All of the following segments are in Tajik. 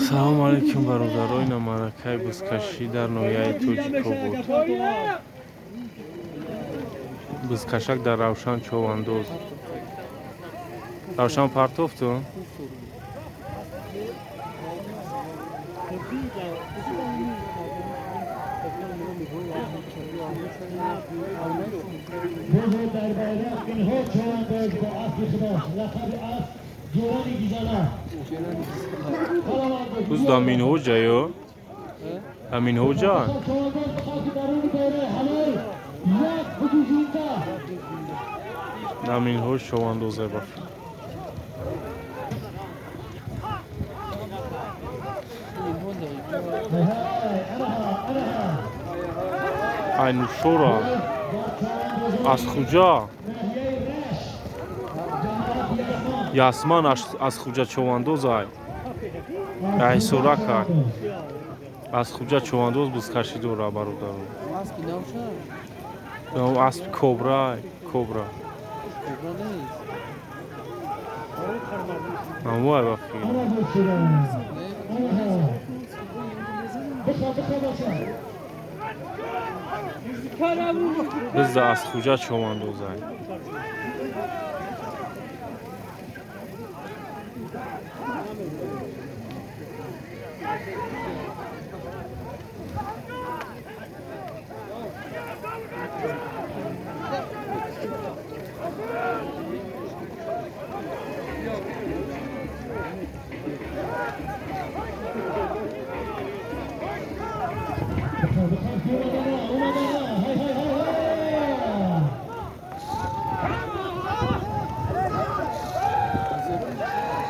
Салому алейкум, бародаро. Ина маъракаи бузкашӣ дар ноҳияи Тоҷикобод. Бузкашак дар Равшан човандоз. Равшан партофту? Буз да Минҳоҷа ё? Да Минҳоҷа? Да Минҳоҷ човандозе баф. Айнушора аз хуҷа? Ясман аз хуҷа човандозай. Айсоракай. Аз хуҷа човандоз бузкашӣ дора, бародаро. Аспи кобрай, кобра. Амвай ба фикр. Бизда аз хуҷа човандозай.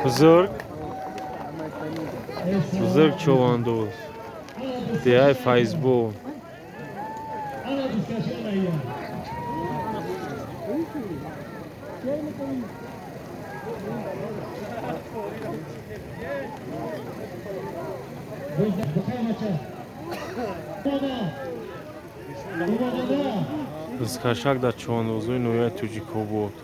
Бузург бузург човандоз. Деҳаи Файзбод. Бузкашак дар човандозои ноҳияи Тоҷикобод.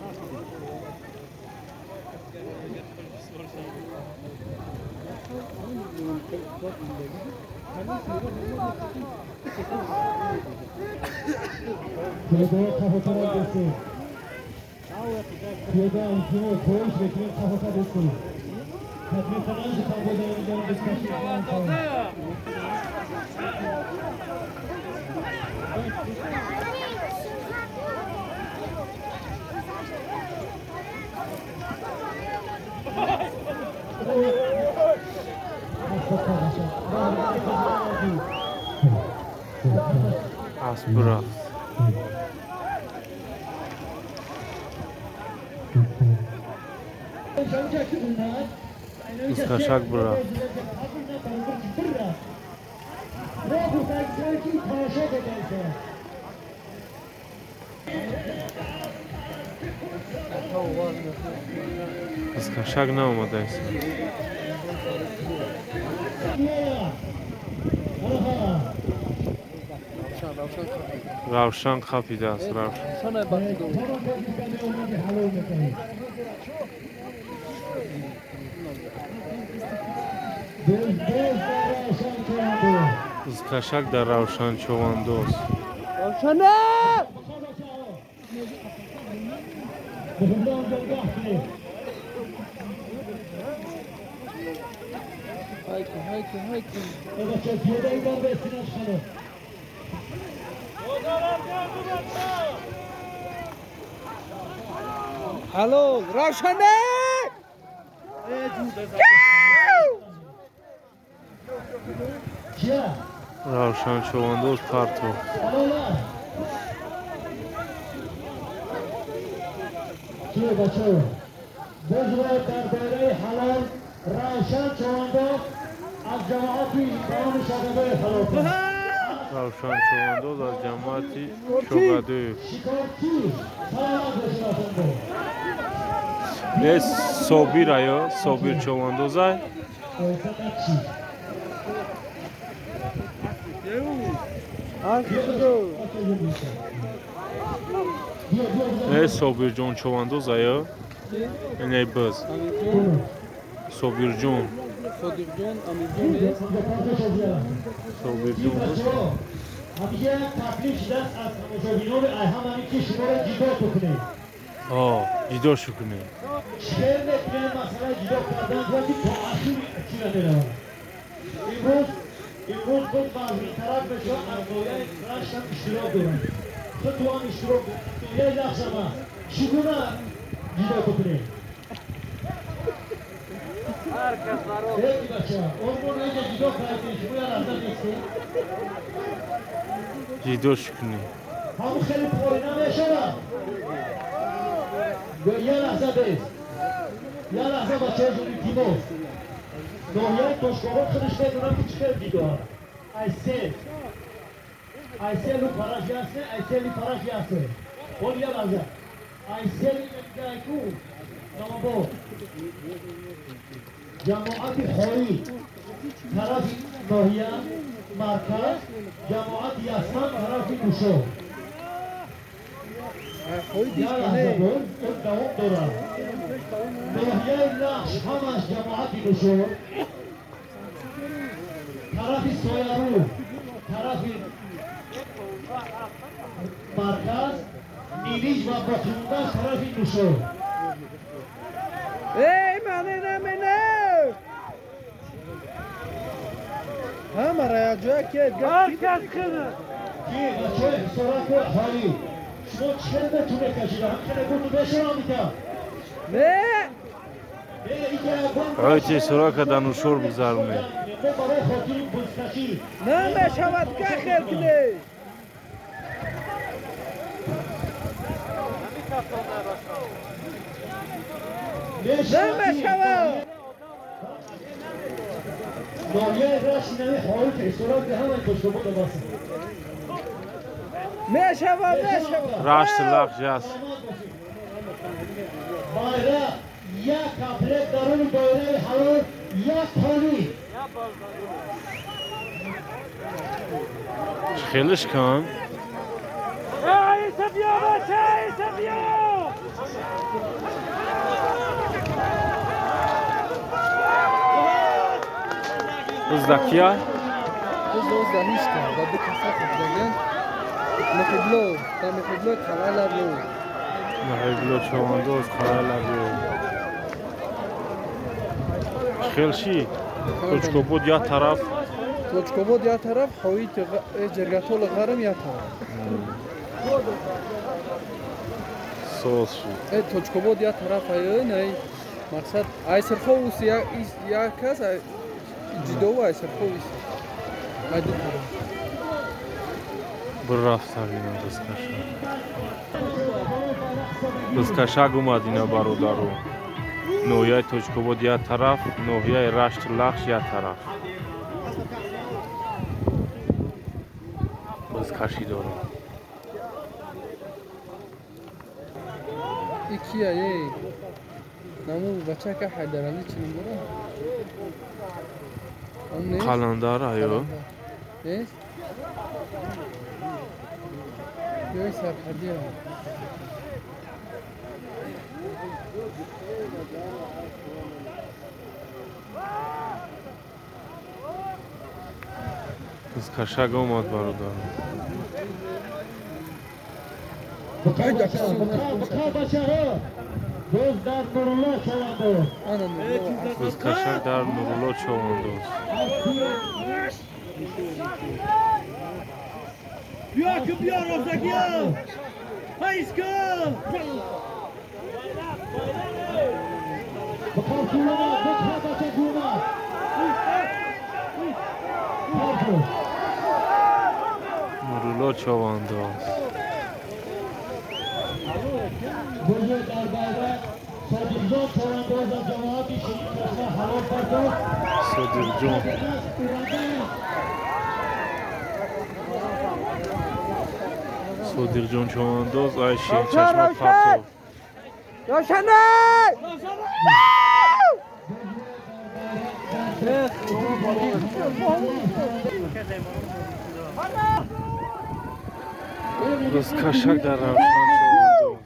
Асп рафт. Бузкашак бирафт. Бузкашак наомадааст. Равшан қапидааст. Равшан. Бузкашак дар Равшан човандоз. Алло, Равшане! Равшан човандоз партофт. Равшан човандоз аз ҷамоати Шогадуев. Не Собир ая, Собир човандозай. Не Собирҷон човандоз ая. Ине буз. Собирҷон. Содиқҷон, Амирҷон нест. Собирҷон. Ҳамиша як таклиф шудааст аз тамошобинони ҳамани, ки шуморо ҷидо бикунед. Ҳо, ҷидошу кунед. Чер мекунем, масъалаи ҷидо кардан ки то ахир чира меравад. Имрӯз буд вазнинтарак мешавад, аз ноҳияи Раштам иштирок дорад. Худтуам иштирок, ноҳияи Лахшам аст. Чӣ гуна ҷидо бикунем? Эй бача, он мо инҷа ҷидо кардем, шумо я лаҳза нестед? Ҷидошу кунед. Ҳамун хеле порӣ намешавад. Я лаҳза бес. Я лаҳза, бачаҳо, илтимос. Ноҳияи Тошкобод худаш медонам, ки чӣ хел ҷидо аст. Айсел. Айселу параш ясе, айсели параш ясе. Он я лаҳза. Айсели гайку. Намобод. Ҷамоати Хоӣ тарафи ноҳия марказ, ҷамоати Ясман тарафи Нушо. Я лаҳза боз, он давом дорад. Ноҳияи Лахш ҳамаш ҷамоати Нушо. Тарафи Сояру, тарафи марказ, Нилиж ва боқимондааш тарафи Нушо. Эй, мане, мене! Ҳамара якҷоя ки Ки бачаҳои Ҳисораку Ҳолӣ, шумо чӣ метуне кашида? Ҳам хеле гуфту мешавам ита. Не! Ҳоити Ҳисорака дар Нушор бигзаронед. Мо барои хотири бузкашӣ. Намешавад, ка хел кунӣ? Намешавад! Ноҳияи Рашти нави Ҳоит Ҳисорак ҳамаи Тошкобод баст. Мешавад, мешавад! Рашти Лахш аст. Байрақ як комплект даруни доираи ҳалол, як ҳолӣ. Чӣ хелиш кан? Айса биё, бача, айса биё! Узда кия? Узда ҳеч кас, ба ду каса хӯрдаган. Муҳибло, да Муҳибло қалъа лабё. Муҳибло чавандоз, қалъа лабё. Чӣ хел шид? Точкобод як тараф. Точкобод як тараф, Ҳоит Ҷиргатоли Ғарм як тараф. Соз шид. Э, Точкобод як тараф ай, най мақсад ай Сирховус як кас, ай ҷидову ай Сирховус. Ай ду тараф. Бирафтам ина бузкашак. Бузкашак омад ина, бародару. Ноҳияи Точкобод як тараф, ноҳияи Рашту Лахш як тараф. Бузкашӣ дорам. И кия, ей? Наму бачака Ҳайдаралӣ чӣ ном дорад? Он нест? Қаландар аё. Нест? Ёи сарҳадия. Бузкашак омад, бародару. Бачаҳо, бачаҳо, боз дар Нурулло чавандоз. Ана Нурулло. Бузкашак дар Нурулло чавандоз. Биё ки биё, розагиё! Ҳайска! Бақар кӯлама, бақар, бача кӯлама. Паркӯ. Нурулло чавандоз. Бузург дар байрақ Содиқҷон чавандоз аз ҷамоати Ширин ҳалол бардошт. Содиқҷон. Содиқҷон чавандоз ай Ширинчашма партов. Равшанай! Бузкашак дар Равшан чавандоз.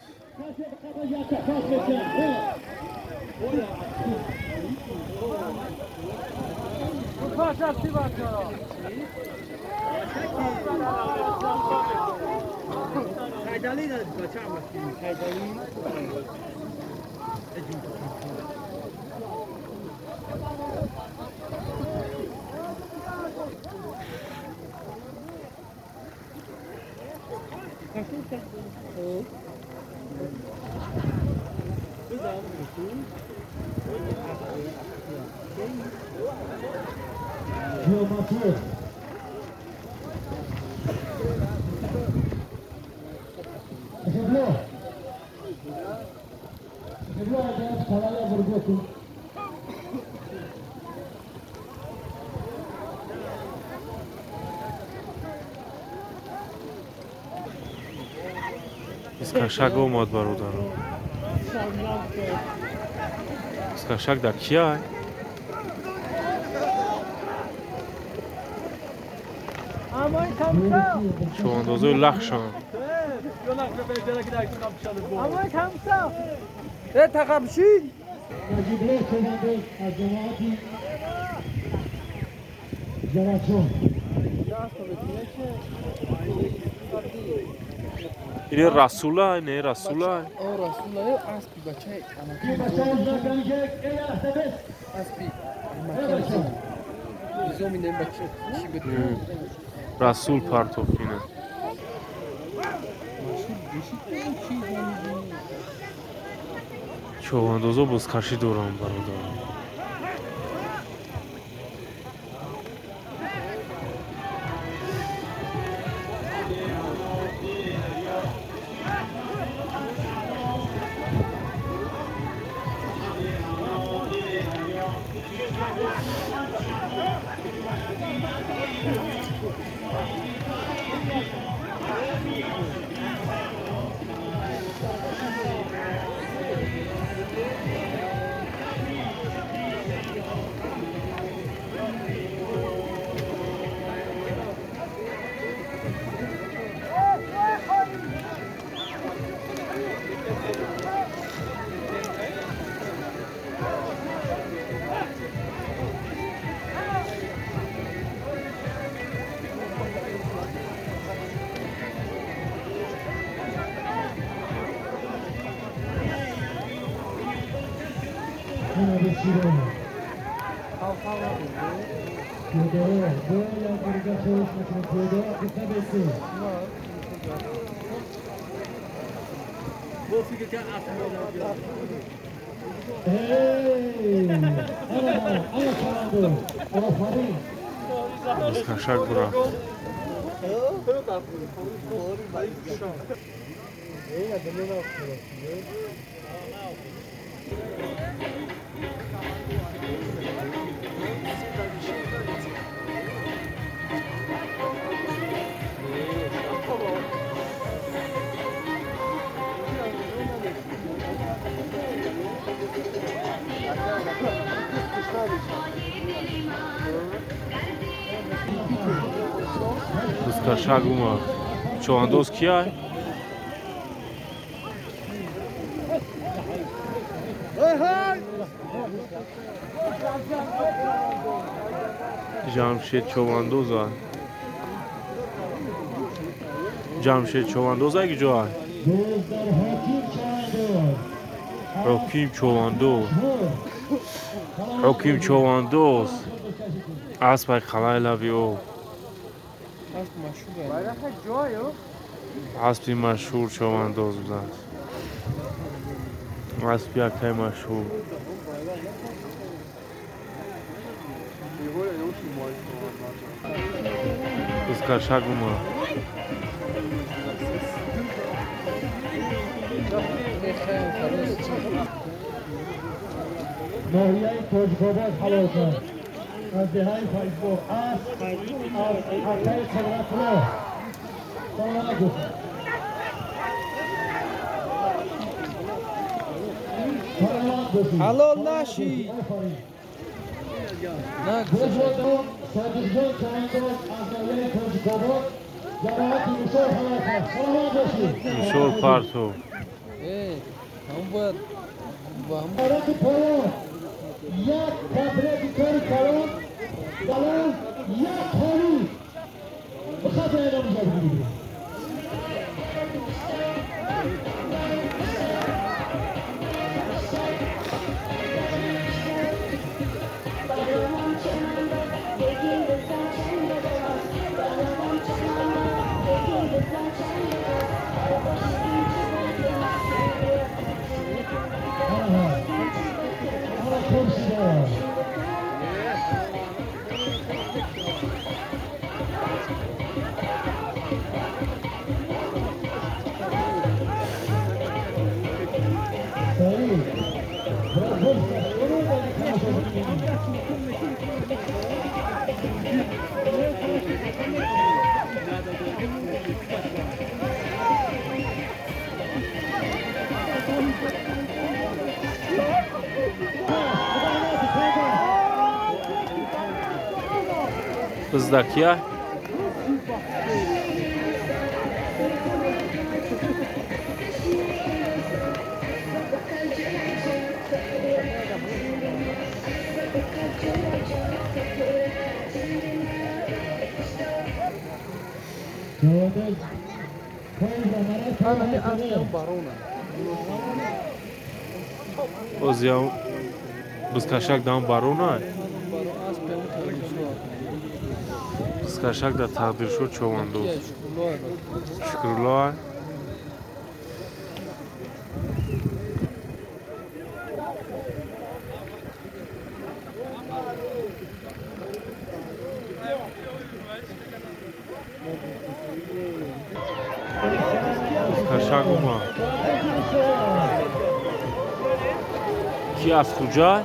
Искашак омад, бародаро. Искашак дар кия? Чӯандозои лахшан. Ине Расула, не Расула. О, Расула, аспи бачаи аспи низоми не бача чӣ буд? Расул партофина. Чӯандозо бузкашӣ дорам, бародар. Бузкашак бурафт. Бузкашак омад. Чӯандоз кия? Ҷамшед чӯандоза. Ҷамшед чӯандоза ки ҷо? Ҳоким чӯандоз. Ҳоким чӯандоз. Аспай қалаи лаби об. Аспи машҳур чӯандоз будааст. Аспи яктай машҳур. Бузкашак омад. ноҳияи Тоҷикобод ҳалол кард. Аз деҳаи Файзбоғ асп аз ҳаққаи Қудратулло. Саломат бошед. Саломат бошед. Ҳалол нашид. Бузургон Содиқҷон Чавандоз аз ноҳияи Тоҷикобод ҷамоати Мушор ҳалол кард. Саломат бошед. Мушор партов. Ҳам бояд Барои поён як комплект кори калон Баланд як холӣ ба хати эълом иҷоза бигиред. Биздакия озиям бизкашак дам барона бизкашак да тақдиршо човандоз Шукрулло. Бизкашак ума ки аз куҷа?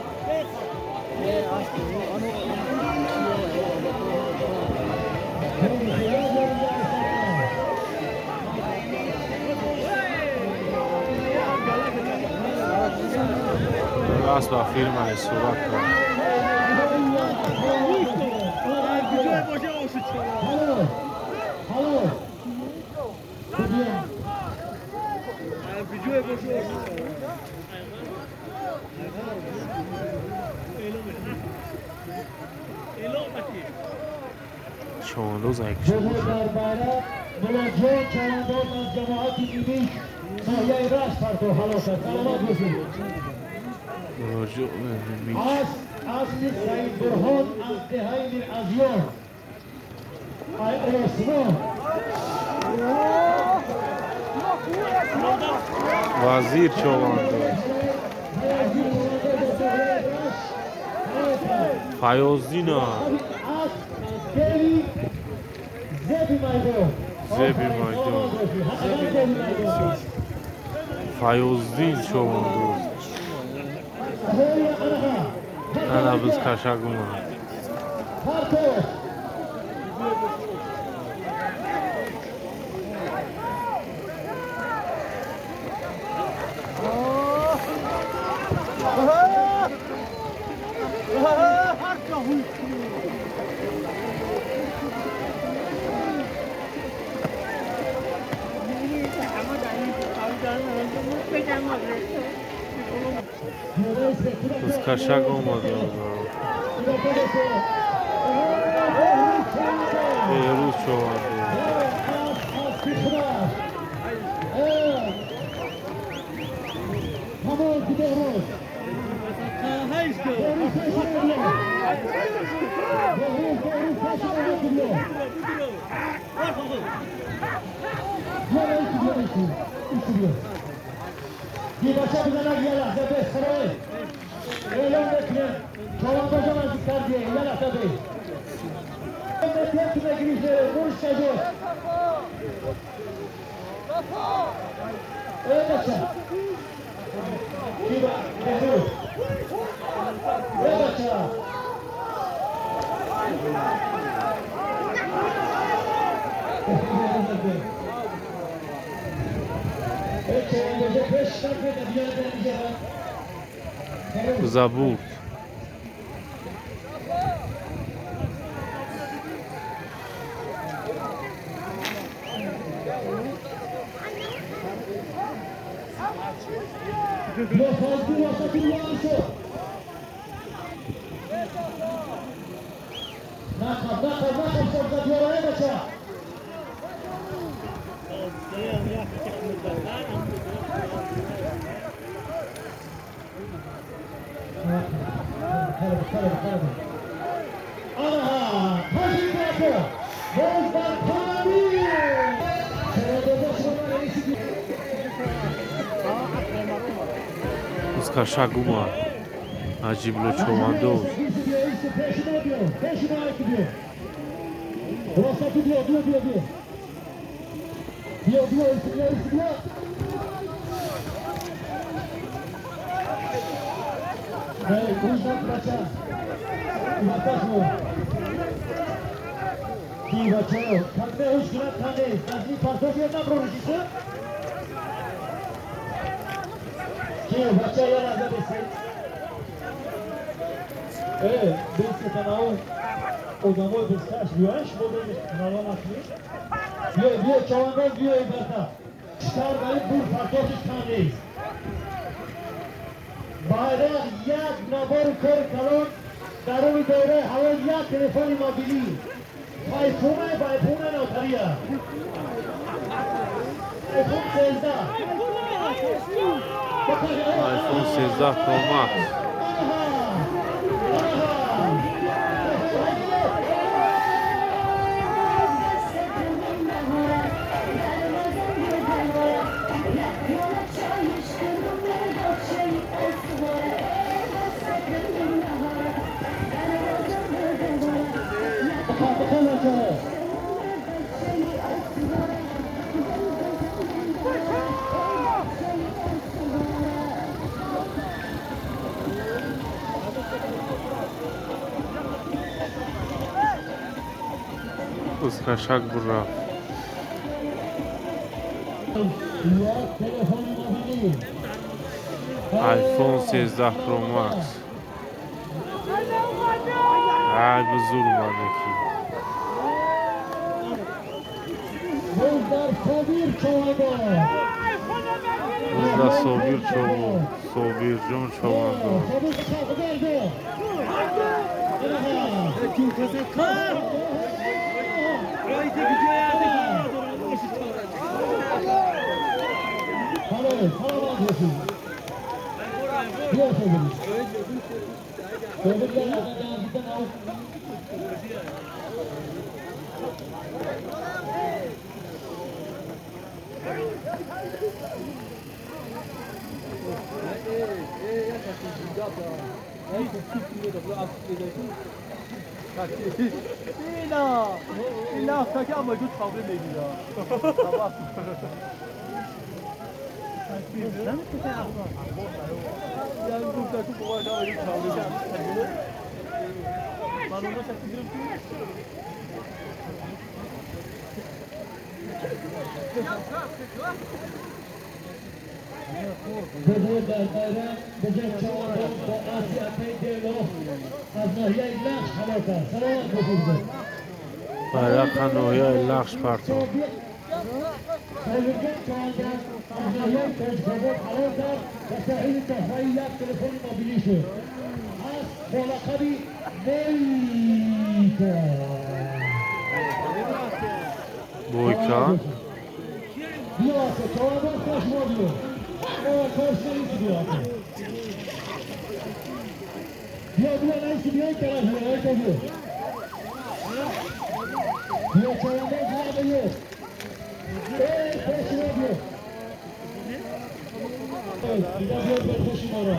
Аз ба фирмаи сурат кард. Чавандоз айкши бошад. ملاجان چونداز از جماعت نیمیش ناحیه رشت پرتو هلاک است. سلامت باشید. اصل سعید برهان از دهه میرعزیان آسمان وزیر چونداز فیاضدینا زبی майдон Файоздин човандоз ана бизкашак омад. Бизкашак омад. Беҳрӯз човандоз. Забуд. бача. Узкашак умад. Наҷибло Човандоз. Одамои бескаш биёян, шумо канала накунед. Биё, биё, чавандоз, биё, ибата. Штар бари бур партофиш кам нест. Байрақ як набори кори калон дар рӯи доираи ҳаво як телефони мобилӣ. Айфуна, айфуна нотария. Айфун 13. Айфун 13 Pro Max. Узкашак бурафт. Айфон 13 Pro Max. Ай бузур омадаки. Бузда Собир Чову, Собирҷон Човандоз. بدو در دایره بزرگ چهارم با آسیا پیدلو از ناحیه لخش حمله کرد. سلامت باشید. Байрақа ноҳияи Лахш партофт. بزرگ چهارم از ناحیه تجربه حمله کرد و صاحب تحفه یک تلفن موبیلی شد. از با لقب بویکا. Бойка. بیا چهارم خوش بیا. بیا بیا نیستی بیا این طرف بیا این طرف بیا چهارم بیا بیا ای خوش بیا بیا بیا بیا خوش ما را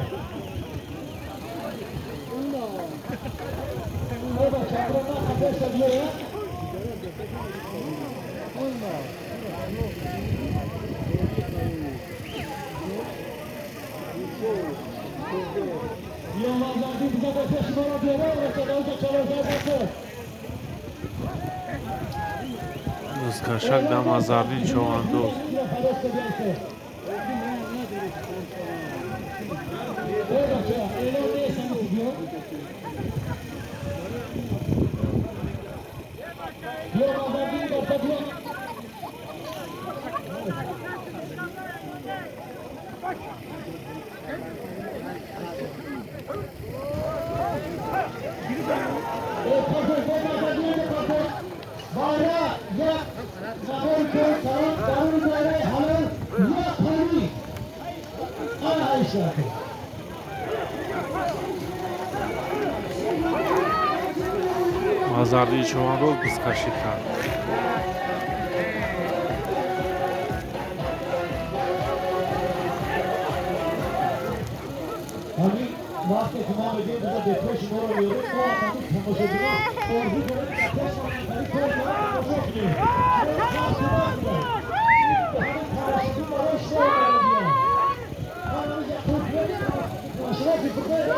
بابا چهارم من خفه شد بیا بیا مازندی بزن با پیش ما را بیا را چهار هزار Узкашак Дамазардин Човандоз. Bayrak! Як навори кори калон даруни доираи ҳалол як қонунӣ. Ана ҳайшаку. Мазардии човандоз бизкашӣ кард. Ҳамин вақте ки мо мегӯем биза бепеши моро меёрем, мо ҳамин тамошобинон орзу дорем ки пеш ҳамин кор тамошо кунем. Ҳамин тамошобин барои шумо омадагиям. Шумо фикр кунед,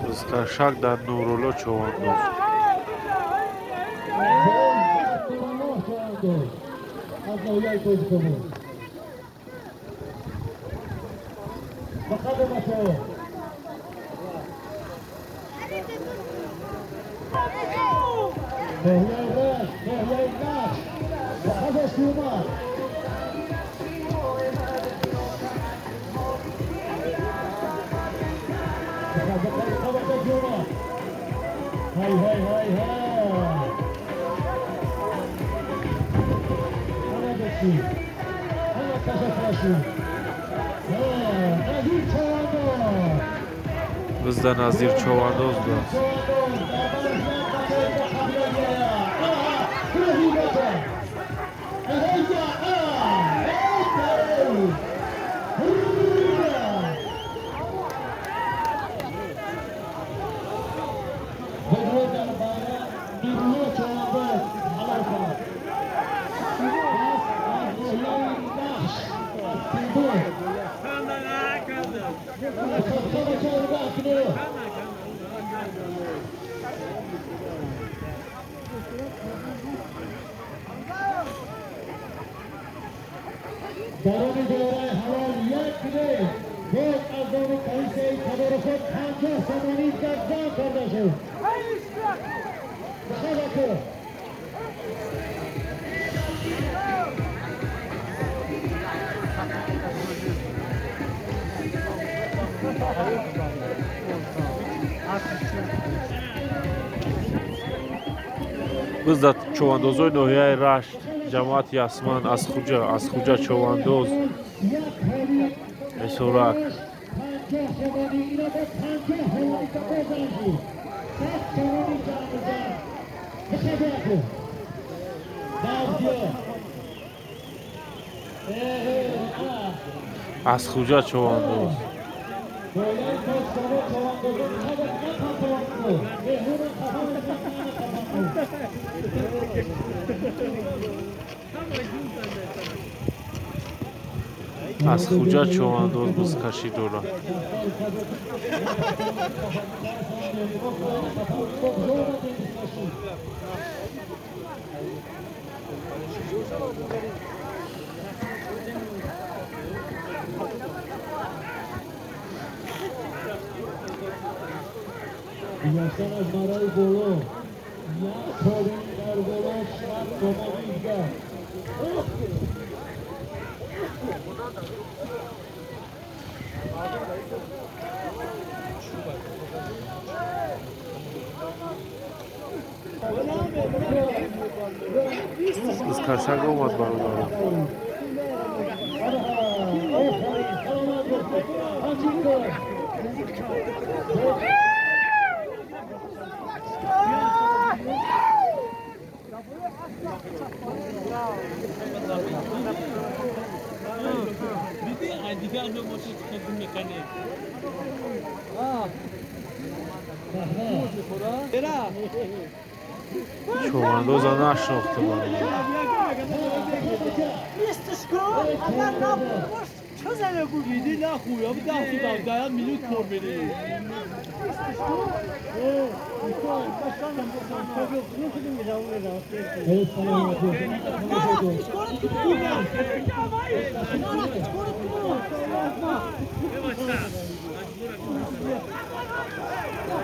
Бузкашак дар Нурулло човандоз. Аз ноҳияи Тоҷикобод. Ба қадр бачаҳо. Ноҳияи Рашт, ноҳияи Нақш. Ба қадр Сиёмад. Ҳай ҳай ҳай ҳай. Ҳама дошти. Ҳама ташаккурашон. Назир Човандоз. Бизда Назир Човандоз будааст. Дарони доираи ҳалол як билет боз аз номи комиссияи тадорукот 50 сомонӣ ҷамъ карда шуд. Бихабаку. Бизда човандозои ноҳияи Рашт, ҷамоати Ясман, аз Хуҷа човандоз Ҳисорак. Аз Хуҷа човандоз. Аз Хуҷа човандоз бузкашӣ дорад. Гузаштан аз мараи боло як тобин дар боло 60 сомонӣ дигар. Бузкашак омад бародарон. Човандоза нашинохта бародарон.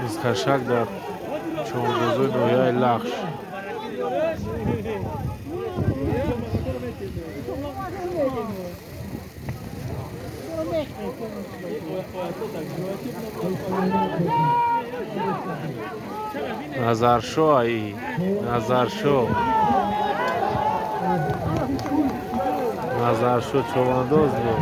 Бузкашак дар човандозои ноҳияи Лахш. Назаршо ай, Назаршо. Назаршо човандоз буд.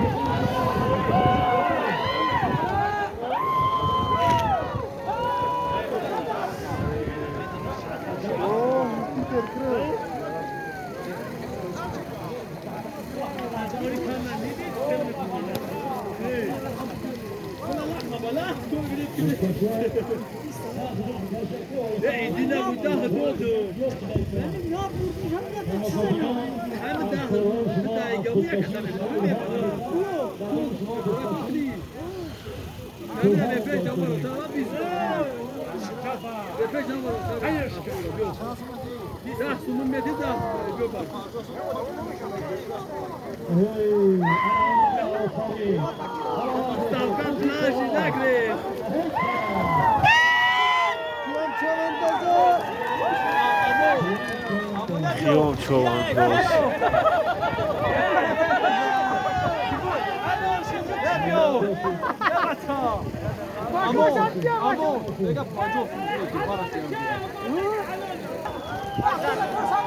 Хиём човандоз.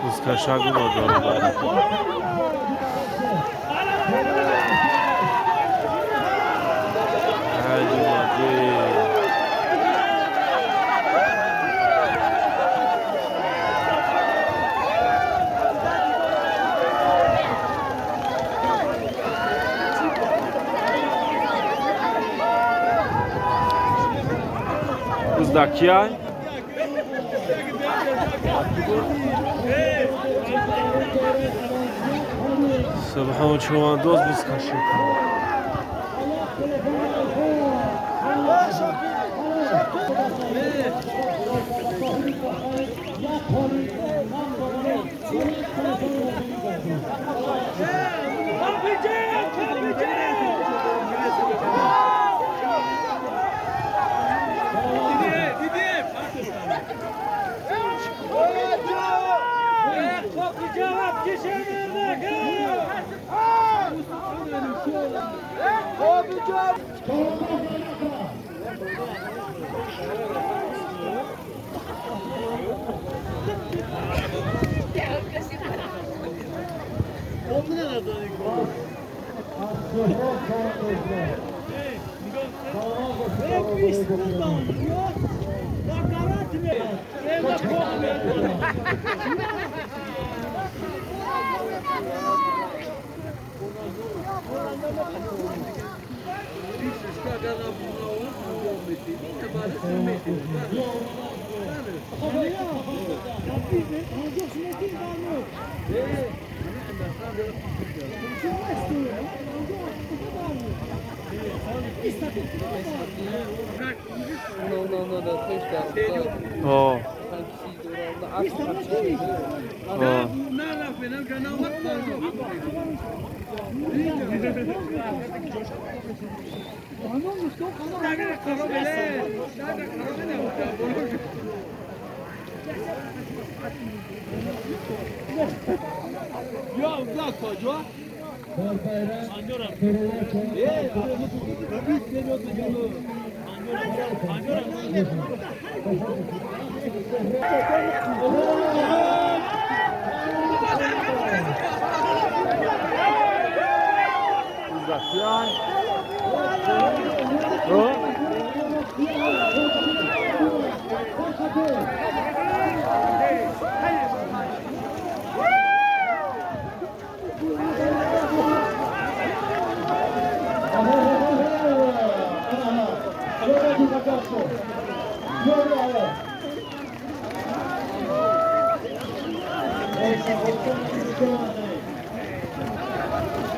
Бузкашак омад бародар. Ай омаде. Буздакияй? Субҳон чувандоз бузкашӣ кун.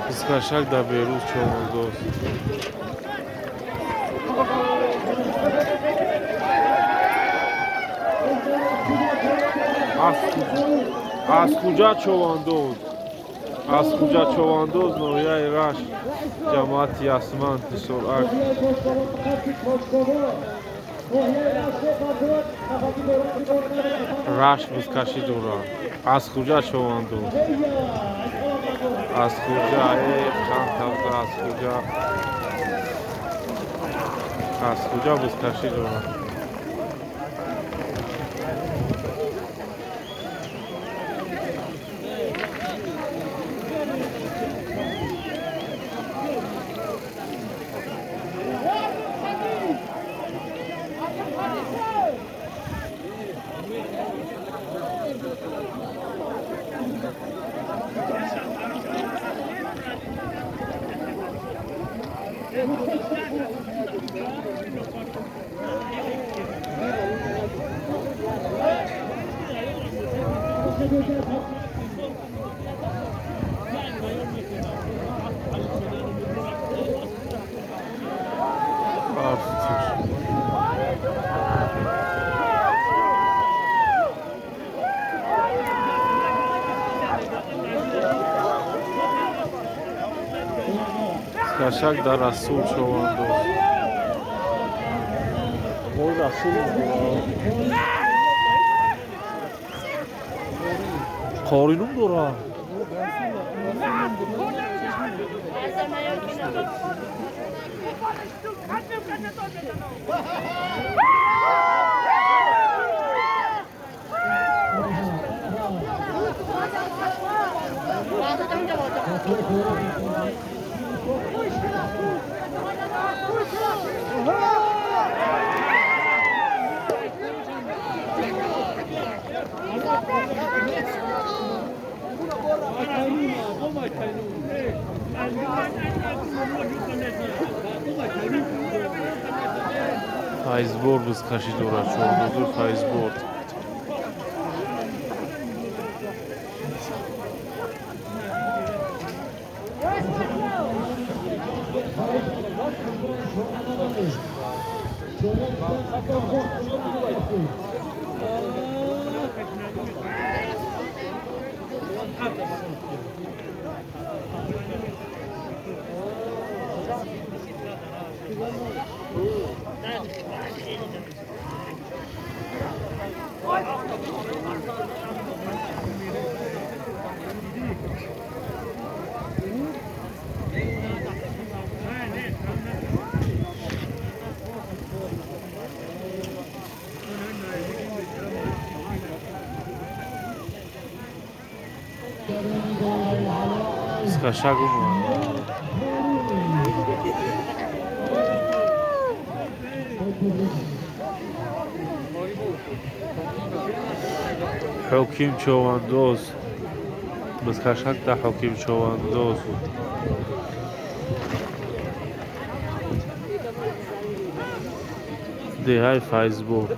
Бузкашак дар Берӯз човандоз. Аз куҷа човандоз? Аз куҷа човандоз ноҳияи Рашт, ҷамоати Ясман, Ҳисорак. Рашт бузкашӣ дорад. Аз хуҷа шаванду. Аз хуҷа, чанд тавза аз хуҷа. Аз хуҷа бузкашӣ дорад. Кашак дар Расул шавандоз. Ой, Расул қори ном дорад. Файзбор бузкашӣ дорад, чордозур Файзбор. Бузкашак умад. Ҳоким Човандоз. Бузкашак да Ҳоким Човандоз. Деҳаи Файзбор.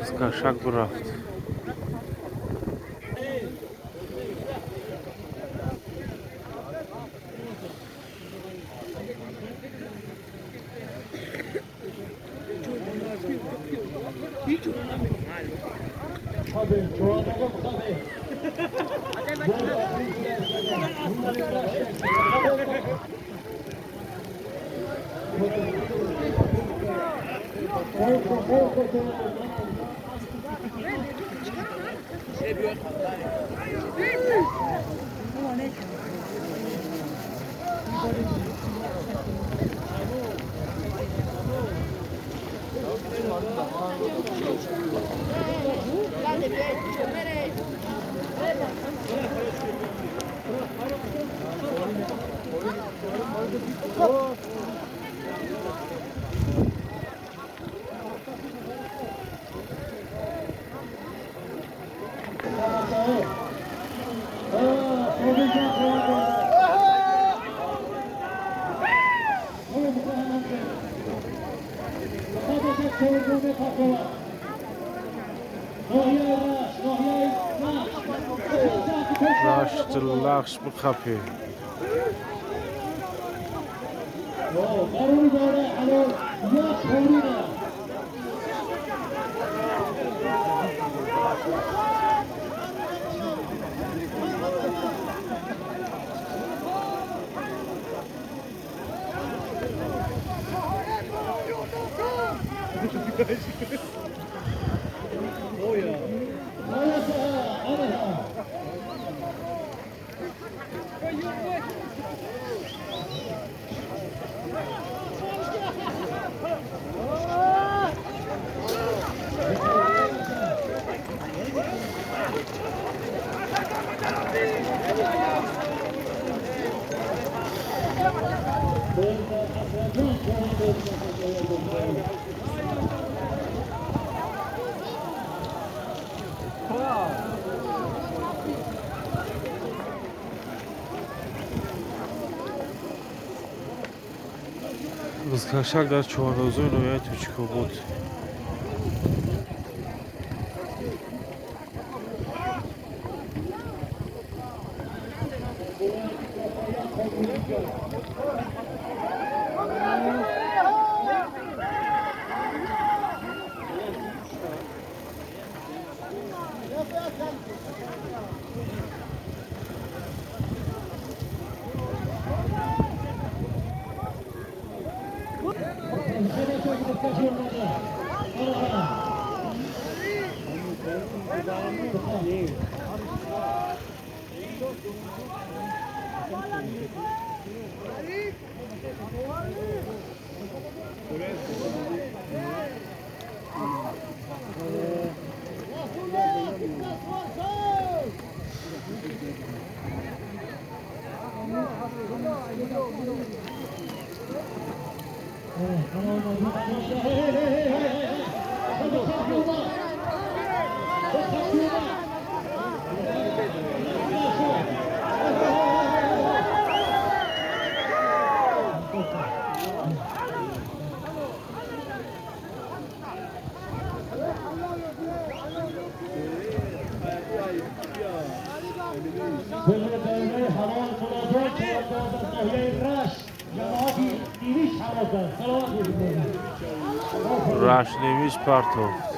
Бузкашак бурафт. Рашт Лахш бихапе. Бузкашак дар чоррӯзаи ноҳияи Тоҷикобод. Рашт Невиш партофт.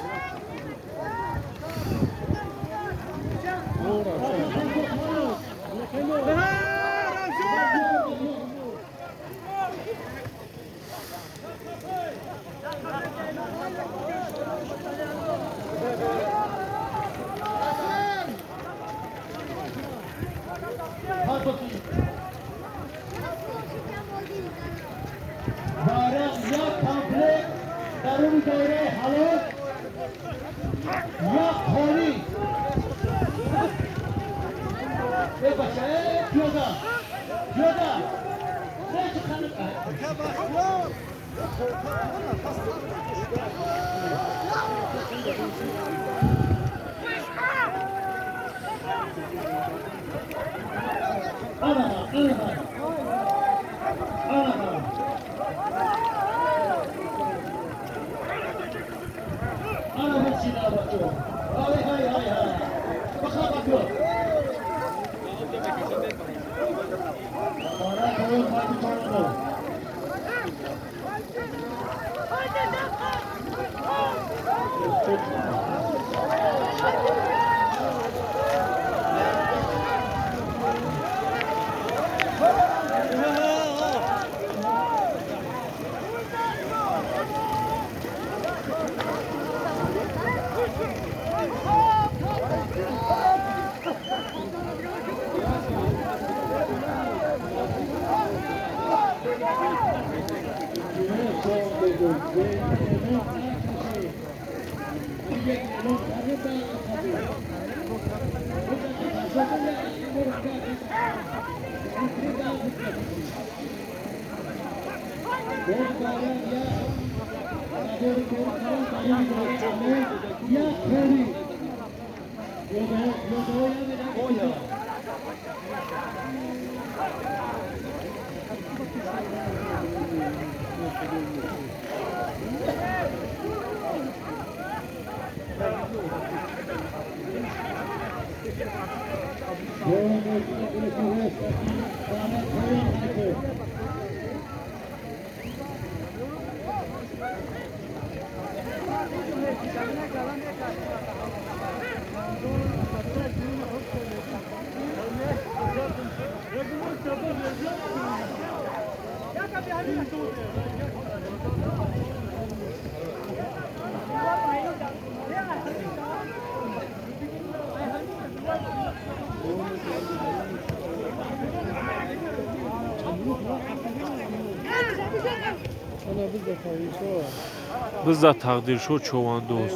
Бизда тақдиршо човандоз.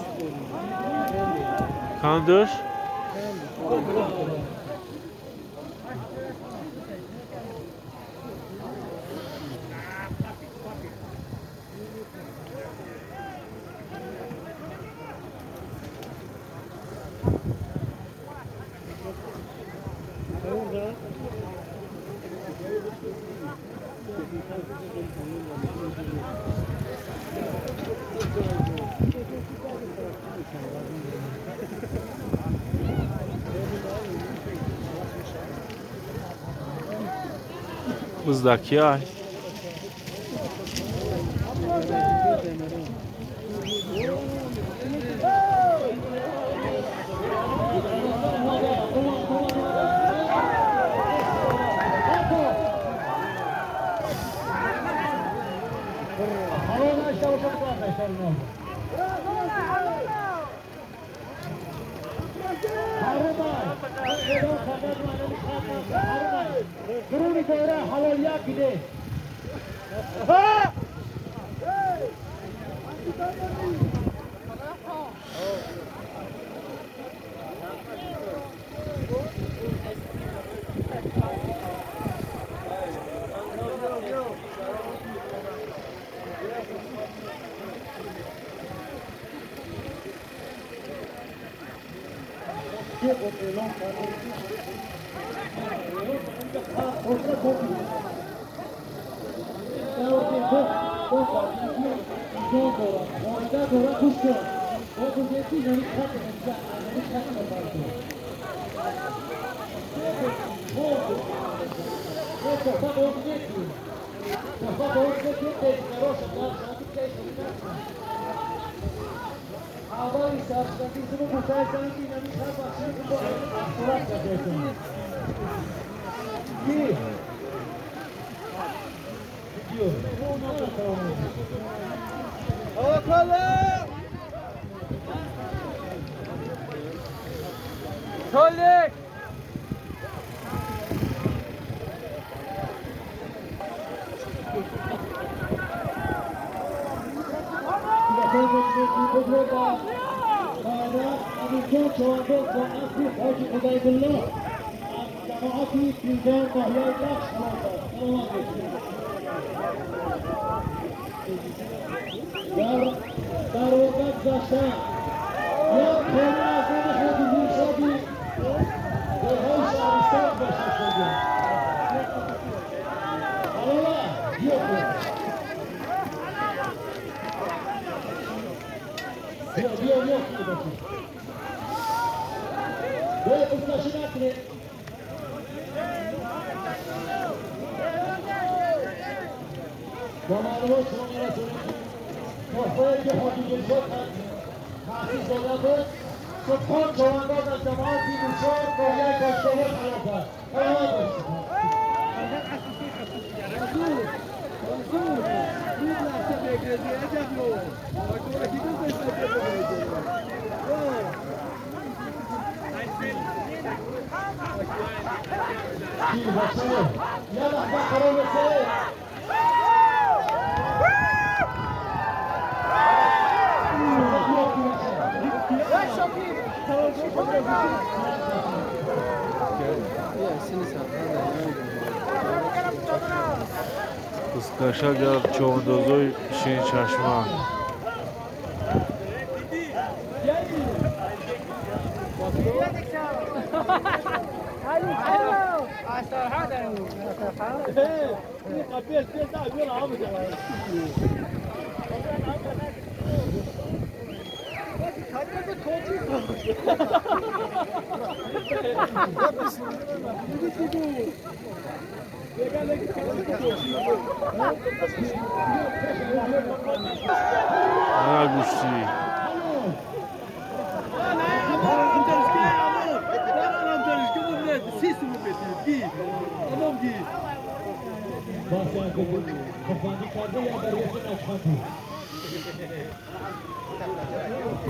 Кандыш? Бизда ки ай? با معلومات شما میرسونیم تحفه‌ای که حاجی دلشاد تأسیس داده بود سبحان چوانداز از جماعت دلشاد ناحیه تاشک‌آباد خلاف کرد. سلامت باشید. یه لحظه قرار بسه. Бузкашак дар човандозои Ширинчашма. На гӯштӣ.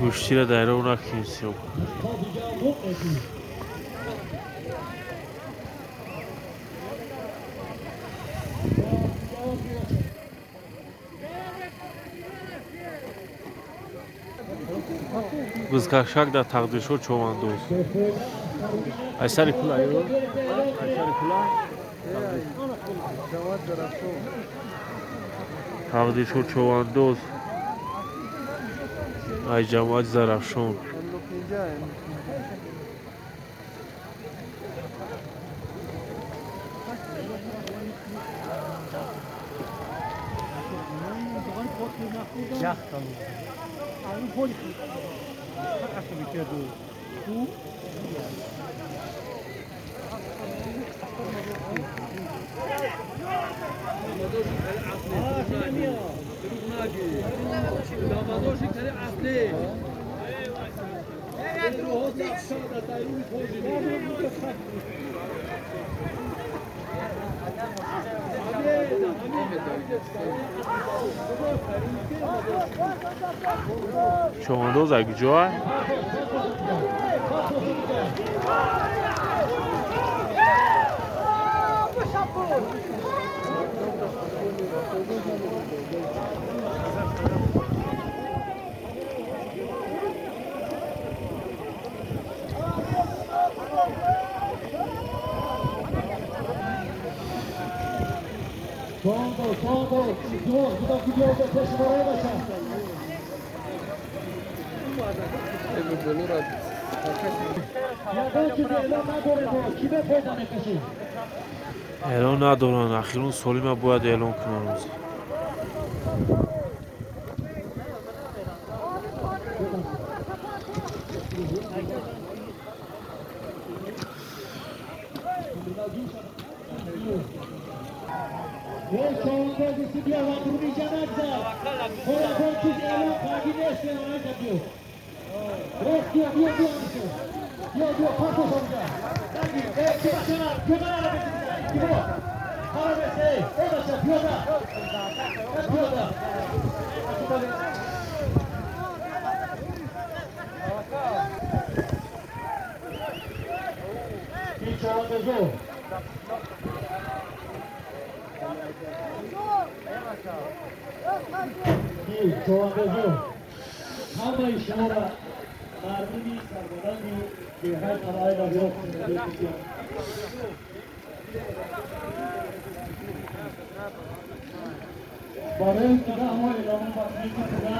Гӯштиро дар роҳ накунед. Бузкашак дар тақдиршо човандоз. Ай сари пула ё? Ай сари пула? Тақдиршо човандоз. Ай ҷамоати Зарафшон. Човандоз аз куҷоа? Эълон надоранд. Ахирон солима бояд эълон кунанд. ҳамаи шуморо мардуми сарбаланди деҳаи қалъаи Навиёб мегӯям. Барои ки 10 моҳ эълон бахшида шуда,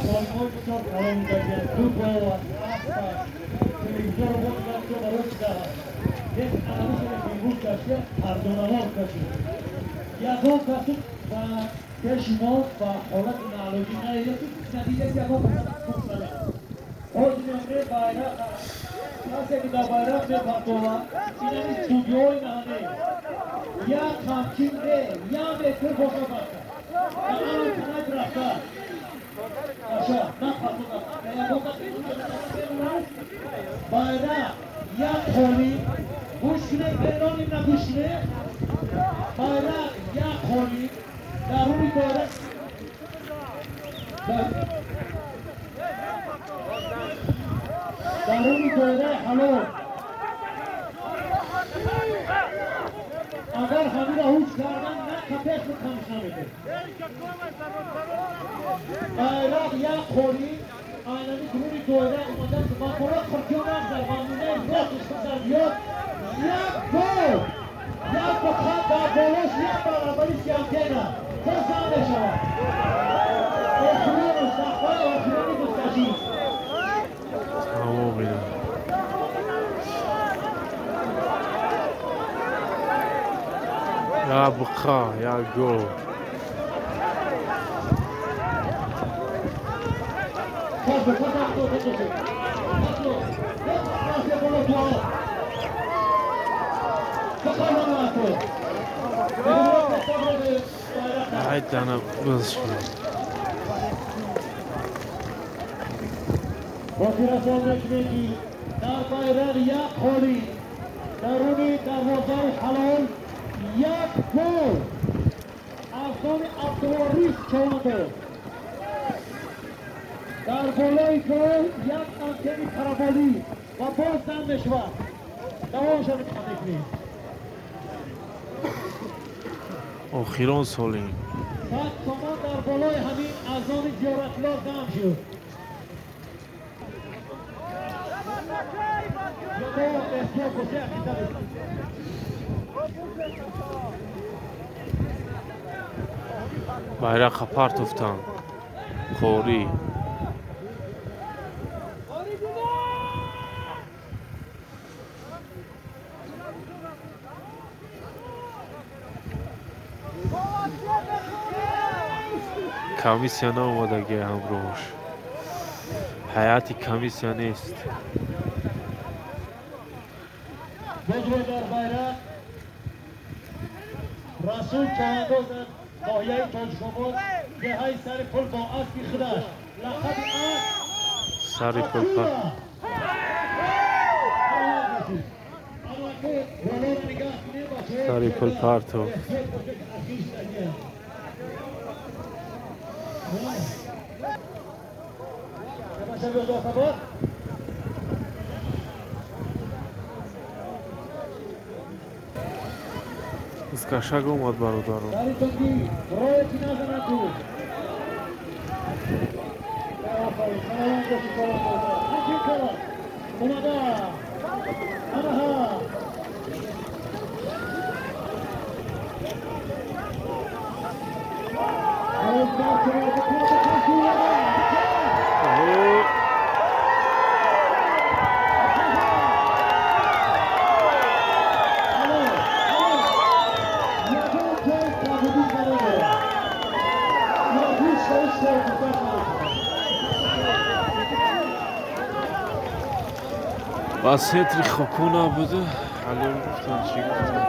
солҳои бисёр калон гардид. 2 гов аст, асп аст, телевизор боз барои чи даҳ аст. Як анамушеро ки имрӯз гашта, ҳардонавор кашид. Ягон каси ба пеши мо ба ҳолати наалоҷӣ наедад, ки надида ки ягон кас кушта. Касе ки дар байрақ мепартовад, инами студиои наҳане як ҳамчин не, як метр боша баша дар канак рафта баша напартовад. Байрақ як холи гӯш кунед, бероним на гӯш кунед. Байрақ як холи дар рӯи доира дар рӯи доираи ҳалол агар ҳамира ҳуҷ кардан на капеш камш намекунад. Байрақ як холи айнани дуруни доира омадан ба бора қиртиён афзал ва мунаи ростиш бизар биёд як гол як бухат дар болош як баробари сиантена боз зан мешавад. Охирону сахфаи охирони гуфташӣ Тамом ина. Як буқа, як гол. Ай дана баз шуд. Хотиррасон мекунем, ки дар байрақ як холи даруни дарвозаи ҳалол як гол аз номи Абдуворис Чавандоз дар болои гол як антени параболӣ ва боз зан мешавад. Давомша мекунем. Охирон солим. 100 сомон дар болои ҳамин аз номи Зиёратулло зам шуд. Эҳтиёт боша, Байрақа партофтанд. Қорӣ. Комиссия наомадагия ҳамроҳш. Ҳайати комиссия нест. Бозро дар байрақ Расул Чавандоз аз ноҳияи Тоҷикобод, деҳаи Сари Пул бо аспи худаш лақаби асп Сари пул. Акула. Болоро нигаҳ кунем, бачаҳои. Сари пул партов. Эҳтиёт боша, ки ахир шудагия. Тамоша биёд. Искашак омад, бародаро. Сари тонги роя ки назанад ту. Офарин, саломат бошӣ, чавандоз. Ҳаҷин кала омада анаҳа. Оҳо. Ягон ҷой камбудӣ надорад. Ҳеҷ шоир гуфташ намешавад. Ба сетри хоку набуда. Алон гуфтан, чӣ гуфтан?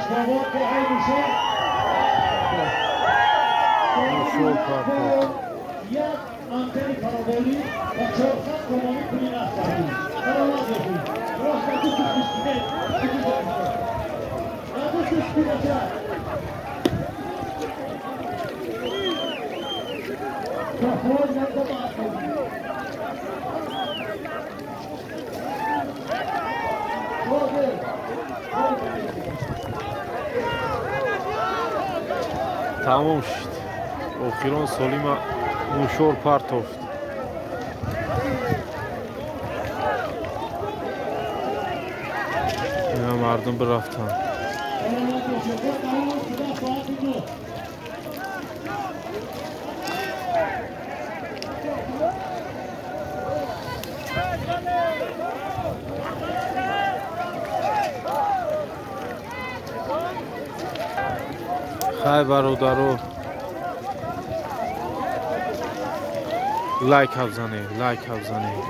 Тошкобод бо ай Нушор. Нушор партофт. Як антени параболӣ ва 400 сомонӣ пули нақд кардӣ. Саломат бошед. Рост ду кушти. Ду кушти бача. Тамом шуд. Охирон солима Нушор партофт. Ина мардум бирафтанд. Хай, бародаро, лайк ҳабзанед, лайк ҳабзанед.